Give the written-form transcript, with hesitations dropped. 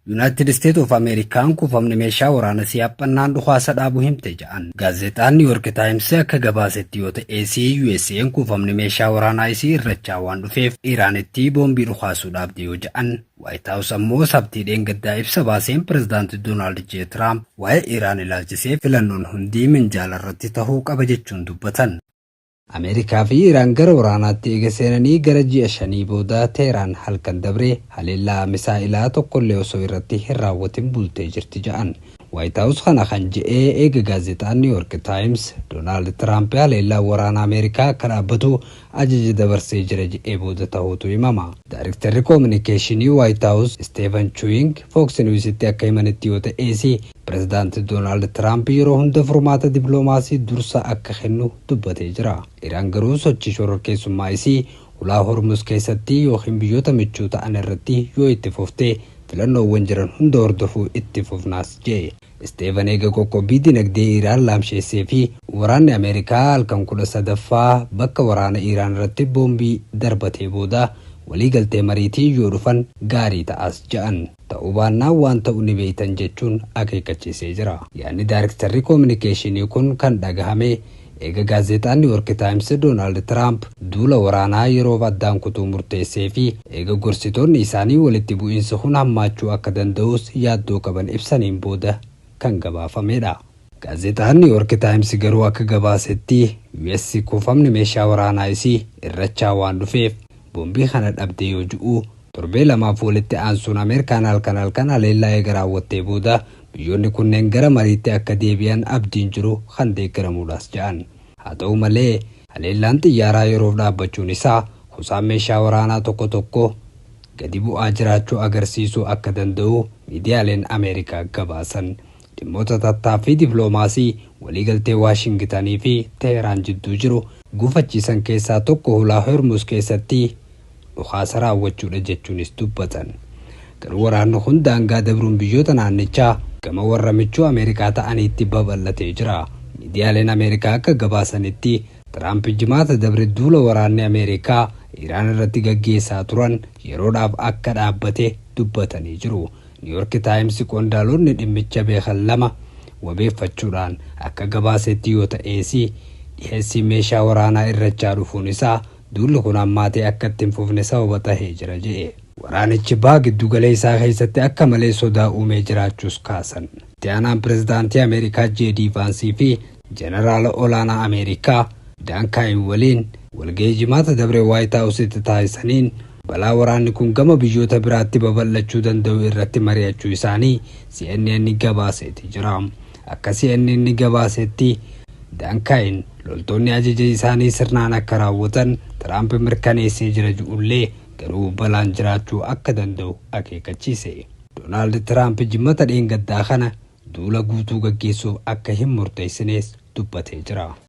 United States of Ameerikaan kuufamni meeshaa waraana si'aphannaan dhukaasa dhaabuu himte jedhan. Gaazexaan New York Times akka gabaasetti yoo ta'e, USA'n kuufamni meeshaa waraanaa isii irrachaa waan dhufeef Iraanitti boombii dhukaasuu dhaabde yoo jedhan, White House ammoo Sabtii dheengaddaa ibsa baaseen Pireezidaanti Doonaald J. Tiraamp waa'ee Iraan ilaalchisee filannoon hundi minjaala irratti tahuu qaba jechuun dubbatan. Ameerikaa fi Iraan gara waraanaatti eega seenanii gara ji'a 5 booda, Teheraan halkan dabre haleellaa misaa'ilaa tokkollee osoo irratti hin raawwatin bultee jirti jedhan. White House kana kan je'ee eega gaazexaan New York Times Doonaald Tiraamp haleellaa waraana Ameerikaa akka dhaabbatu ajaja dabarsee jira je'ee booda ta'uutu himama. Daariktarri koominikeeshinii White House Steven Chuing Fox Newsitti akka himanitti yoo ta'ees, Pireezidaanti Doonaald Tiraamp yeroo hunda furmaata dippiloomaasii dursa akka kennu dubbatee jira. Iraan garuu sochii shororkeessummaa isii Ulaa Hormuz keessatti yookiin biyyoota michuu ta'an irratti yoo itti fuftee, filannoowwan jiran hunda hordofuu itti fufnaas jee. Steven eega qoqqobbii dinagdee Iraan laamsheessee fi waraanni Ameerikaa halkan 13ffaa bakka waraana Iraan irratti boombii darbatee booda, waliigaltee mariitiin yoo dhufan gaarii ta'as jedhan. Ta'uu baannaan waan ta'u ni beektan jechuun akeekkachiisee jira. Yaadni daariktarri koominikeeshinii kun kan dhagahame eega gaazexaan New York Times Doonaald Tiraamp duula waraanaa yeroof addaan kutuu murteessee fi eega gorsitoonni isaanii walitti bu'iinsi kun hammaachuu akka danda'us yaaddoo qaban ibsaniin booda kan gabaafamedha. Gaazexaan New York Times garuu akka gabaasetti, US kuufamni meeshaa waraanaa isii irrachaa waan dhufeef boombii kana dhabde yoo ju'u, torbee 2f walitti aansuun Ameerikaan halkan halkan haleellaa eega raawwattee booda biyyoonni kunneen gara mariitti akka deebi'an abdiin jiru kan deeggaramuudhaas jedhan. Haa ta'u malee, haleellaan xiyyaaraa yeroof dhaabbachuun isaa kusaan meeshaa waraanaa tokko tokko gadi bu'aa jiraachuu agarsiisuu akka danda'u miidiyaaleen Ameerikaa gabaasan. Dhimmoota tattaaffii dippiloomaasii waliigaltee Waashingitanii fi Teheraan jidduu jiru gufachiisan keessaa tokko Hulaa Hormuz keessatti dhukaasa raawwachuudha jechuunis dubbatan. Garuu waraanni kun daangaa dabruun biyyoota naannichaa gama warra michuu Ameerikaa ta'aniitti babal'atee jira. Miidiyaaleen Ameerikaa akka gabaasanitti, Tiraamp Jimaata dabre duula waraanni Ameerikaa Iraan irratti gaggeessaa turan yeroodhaaf akka dhaabbate dubbatanii jiru. New York Times qondaalonni dhimmicha beekan lama wabeeffachuudhaan akka gabaasetti yoo ta'ees, dhiheessii meeshaa waraanaa irrachaa dhufuun isaa duulli kun hammaatee akka itti hin fufne sababa tahee jira je'e. Waraanichi Baha Giddugaleessaa keessatti akka malee sodaa uumee jiraachuus kaasan. Itti aanaan pirezidaantii Ameerikaa J.D. Vaansii fi Jeneraala olaanaa Ameerikaa Dan Caine waliin walgahii Jimaata dabre White House'tti taasisaniin balaa waraanni kun gama biyyoota biraatti babal'achuu danda'u irratti mari'achuu isaanii CNN gabaaseeti jira. Akka CNN gabaasetti, Dan Caine loltoonni ajaja isaanii sirnaan akka raawwatan Tiraamp mirkaneessee jira ji'ullee, garuu balaan jiraachuu akka danda'u akeekkachiise. Doonaald Tiraamp Jimmata dheengaddaa kana duula guutuu gaggeessuuf akka hin murteessinees dubbatee jira.